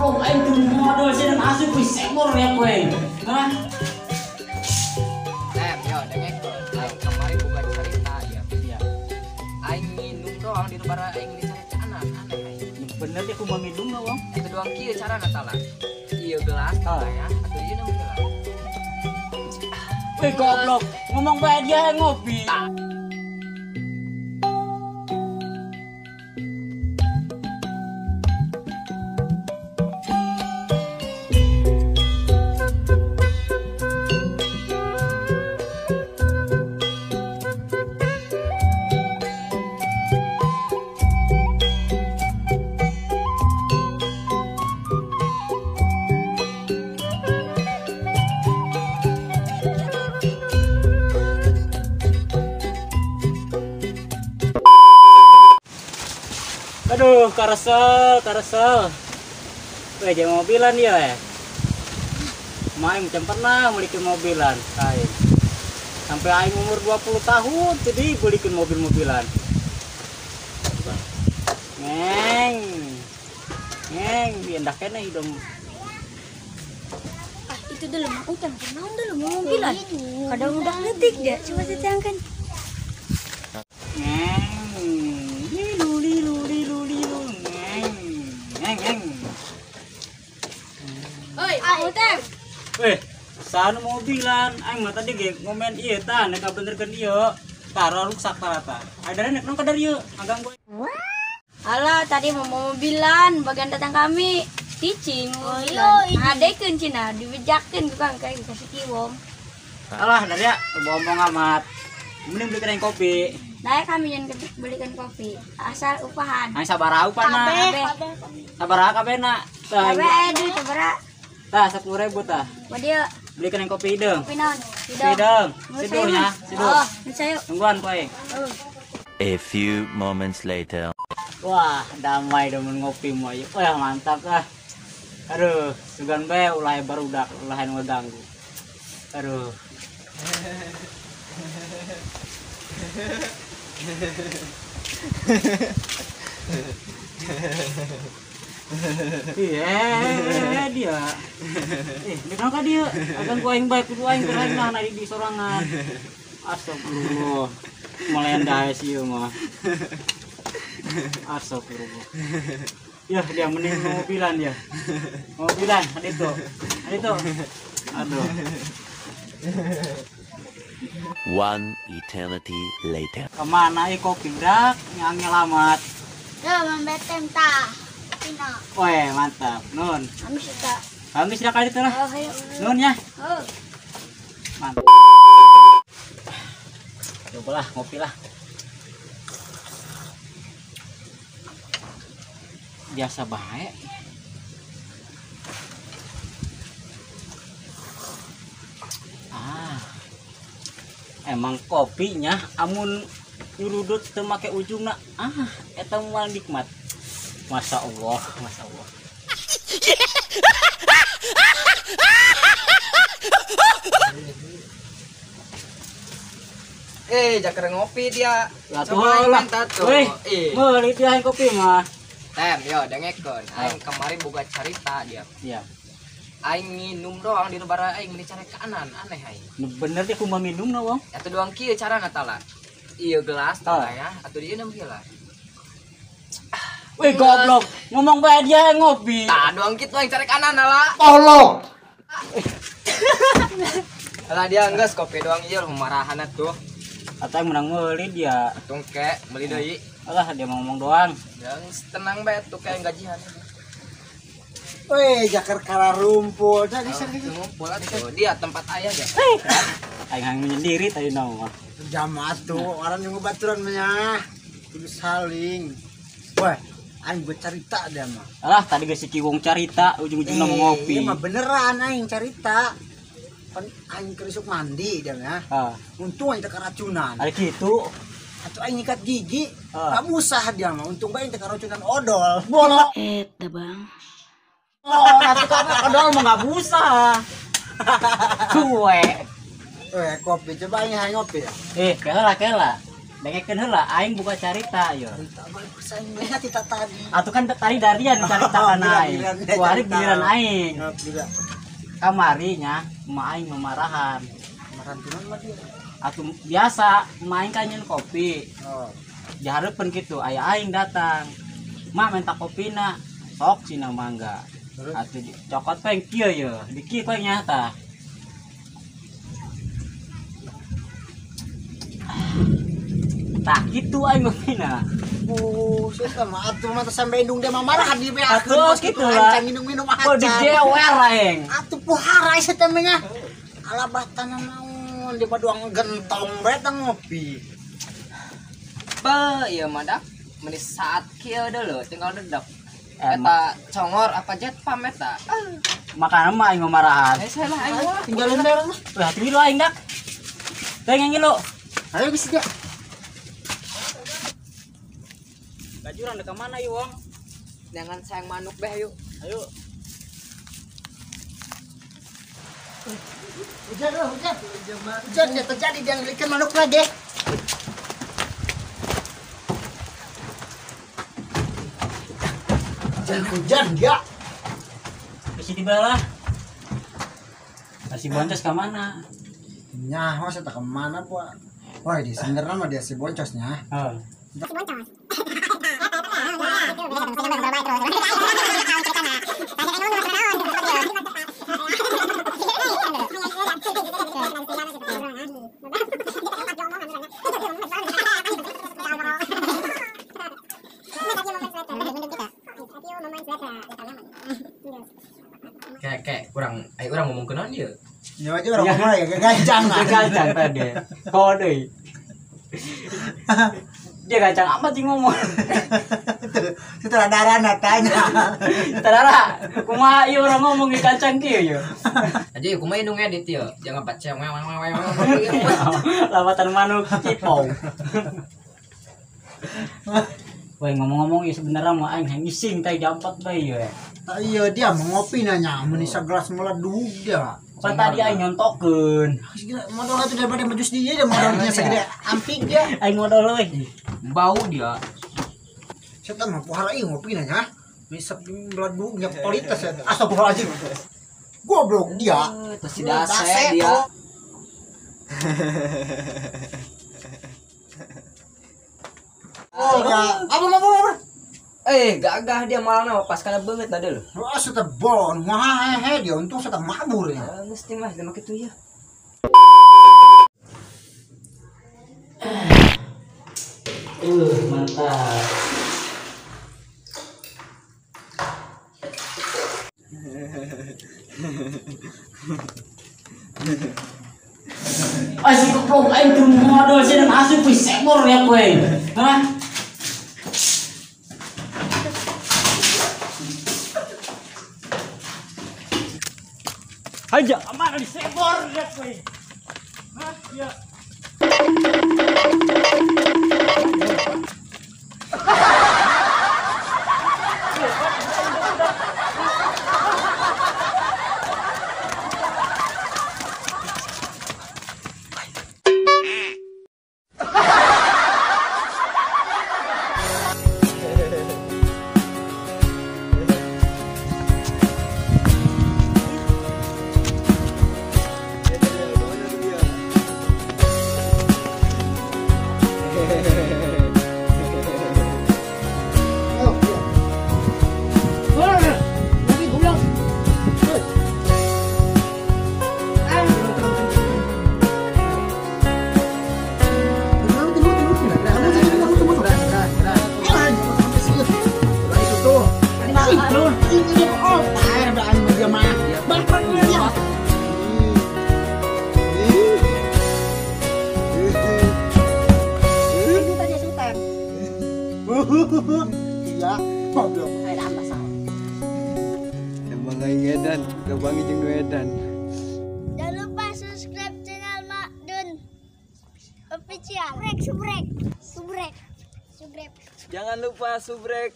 Goblok aing teu modal sih dan asup wis semor ya kowe. Hah? Yo dengekeun. Aing kamari buka cerita ya. Iya. Aing minum doang di bara aing dicarecanan aneh aing. Bener dia kumaha minum na wong. Itu doang kieu carana tala. Ieu gelas tala ya, atuh ieu na gelas. Wih goblok, ngomong bae dia ngopi. Aduh, karesel, karesel. Weh, jangan mobilan dia ya. Main macam pernah belikin mobilan, aing. Sampai aing umur 20 tahun jadi belikin mobil-mobilan. Ngeng. Ngeng, diendah kene hidung. Ah, itu dulu mah utang naon dulu mobilan. Kadang udah letik dia, coba ditangkan. Ngeng. Lilu lilu lilu lilu. Ngeng. Ngeng ngeng. Oi, utang. Weh, sana mobilan, aing mah tadi ge ngomen ieu tah nek benerkeun ieu. Taro ruksak tarata. Ada nek nong kadar ieu, agang gue. Alah, tadi mau mobilan, bagian datang kami. Cicing. Oh iya, adekeun cenah, dibejakeun ku Kang kayak dikasih kiwong. Alah, dari ya, bohong amat. Mending belikan yang kopi. Nah, kami yang belikan kopi, asal upahan. Aing sabaraha upana? Sabaraha kabehna? Tah, kabeh duit sabaraha. Tah, 10.000 tah. Badia. Belikan yang kopi hidung. Kopi naon? Hidung. Siduh nya, siduh. Oh, sayo. Tungguan ku aing. A few moments later. Wah, damai demen ngopi mah. Wah, mantap lah. Aduh, sugan bae ulah barudak, ulah anu ngeganggu. Aduh. Iya, dia. Kenapa dia? Agan ku aing bae kudu aing keur aing nah di sorangan. Astagfirullah. Melenda sih ieu mah. Astagfirullah. Ya, dia mending mobilan dia. Mobilan, itu. Itu. Aduh. One eternity later. Kemana kopi dak yang nyelamat? Ya, membetem tah. Pina. Weh, mantap. Nun. Kami suka. Kami sudah kali itu lah. Oh, ayo. Nun ya. Oh. Mantap. Cobalah ngopi lah. Biasa baik. Ah. Emang kopinya amun nyurudut teu make ujungna, ah eta moal nikmat. Masya Allah, Masya Allah. Jakar ngopi dia. Lah tuh lah. Weh, meuli dia kopi mah. Tem, yo dengekeun. Aing kemarin boga carita dia. Iya. Aing minum doang di bara aing meni carecanan aneh aing. Bener dia kumaha minum na wong. Atuh doang kieu carana tala. Ieu gelas tala ya, atuh ieu na gelas. Wih goblok, ngomong bae dia ngopi. Tah doang kitu aing carecanan ala. Tolong. Alah dia geus kopi doang ieu marahan atuh. Atau yang menang meuli dia. Tungke meuli deui. Alah dia mau ngomong doang. Yang tenang bae tuh kayak gajian. Weh, jakar kara rumput. Ngumpul atuh. Dia tempat ayah ya. Aing hang menyendiri tadi nama. Jamaah tuh orang yang baturan mah. Kudu saling. Weh, aing bercerita dia mah. Alah, tadi geus si Kiwong carita ujung-ujungna mau ngopi. Iya mah beneran aing carita. Pan aing kerisuk mandi dia mah. Untung aing teu keracunan. Ada kitu. Atau aing nyikat gigi, tak usah dia mah. Untung bae aing teu keracunan odol. Bolok. Eta, Bang. Oh, atuh kan odol mah enggak busah. Kue. Kopi coba aing hayang ngopi ya. Kela kela. Dengekeun heula aing buka carita yo. Carita mah saing mah tita tadi. Atuh kan tadi Darian carita kana aing. Kuari giliran aing. Kamari nya emak aing memarahan. Marahan kunaon mah dia? Atuh biasa emak aing kan nyeun kopi. Oh. Dihareupeun kitu aya aing datang. Mak minta kopina. Sok cina mangga. Atuh cokot peng kieu ye, di kieu koe nya tah. Tah kitu aing ngopina. Oh, sia mah atuh mah sampe indung dia mah marah di beakeun kos kitu lah. Acan minum-minum acan. Oh dijewer aing. Atuh puhara sia teh nya. Ala batana naon di paduang gentong bae tah ngopi. Be, ieu mah dak meni saat kieu deuleu tinggal dedak. Eta congor apa jet pam eta. Makana mah aing marahan. Eh salah aing mah. Tinggalin bae mah. Wah, tinggal aing dak. Teh ngilu. Ayo geus dia. Gajuran dek mana yuk, Wong? Jangan sayang manuk beh yuk. Ayo. Hujan, hujan. Hujan ya terjadi jangan belikan manuk lagi. Hujan dia. Ke sini balah. Si boncos ke mana? Nyaho saya tak kemana buat. Wah, di sebenarnya mah dia si boncosnya. Oh. Si boncos. Kayak kurang, ayo orang ngomong ke non dia. Ya aja orang ngomong ya gancang lah. Gancang tadi. Kode. Dia gancang amat sih ngomong. Sutradara tanya. Sutradara, kumaha ieu orang ngomong ge gancang kieu ye. Aja yuk kumaha indung edit ye. Jangan baca wew wew wew. Lawatan manuk cipong. Woi ngomong-ngomong ya sebenarnya mah aing ngising teh jam 4 bae ye. Iya dia mengopi nanya mun gelas meledug dia. Pan tadi aing nyontokeun. Modal itu daripada majus dia dia modalnya segede amping dia. Aing modal euy. Bau dia. Setan mah pohara ieu ngopi nanya. Misep meledug nya kualitas ya. Astagfirullahaladzim. Goblok dia. Terus si dase dia. Oh ya, apa apa. Eh, gagah dia malah pas kana beungeut na deuleu. Wah, sudah bon. Wah, hehe dia untung sudah mabur ya. Geus teh mah da make kitu ya. Mantap. Asik goblok aing teu modal sih dan asup sebor ya kowe. Hah? Aja aman di sebor ya kowe. Hah? Ya. Iya, goblok. Emang aing edan, gabangi jeung nu edan. Jangan lupa subscribe channel Mak Dun Official. Subrek, subrek, subrek, subrek. Jangan lupa subrek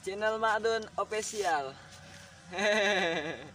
channel Mak Dun Official. Hehehe.